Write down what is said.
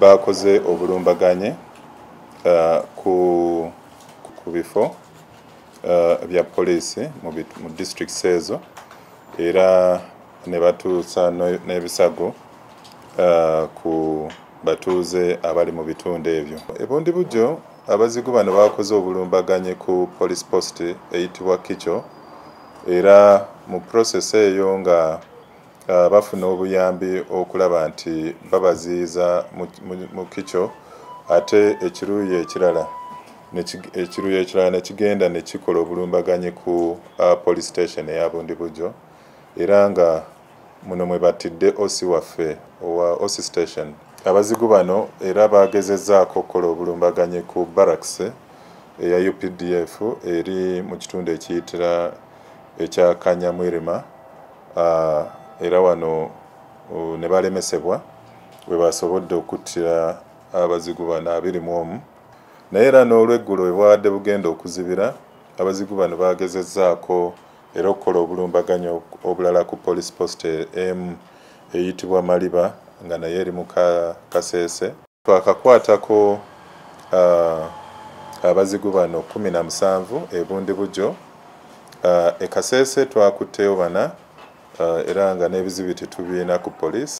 Bakoze obulumbaganyi ku bifo bya poliisi mu districts ezo, era ne batuusa n'ebisago ku batuuze abali mu bitundu ebyo. E Bundibugyo, abazigu bano bakoze obulumbaganyi ku police post eyitibwa Kicho, era mu process eyo nga bafuna obuyambi okulaba nti babaziiza mu Kicho, ate ekiruyi ekirala ne kigenda ne kikola obulumbaganyi ku police station eya Bundibugyo, era nga muno mwe battidde OC waffe owa OC station. Abazigu bano era bagezezzaako okukola obulumbaganyi ku barracks eya UPDF eri mu kitundu ekiyitira ekya Kanyamwirima, era wano ne balemesebwa we basobodde okuttira abazigu bano 21. Naye era n'olweggulo we bwabadde bugenda okuzibira, abazigu bano bagezezzaako era okukola obulumbaganyi obulala ku police post emu eyitibwa Maliba, nga naye eri mu Kaseese. Twakakwatako abazigu bano 17 e Bundibugyo. E Kaseese twakutteyo bana, era nga n'ebizibiti tubiina ku poliisi.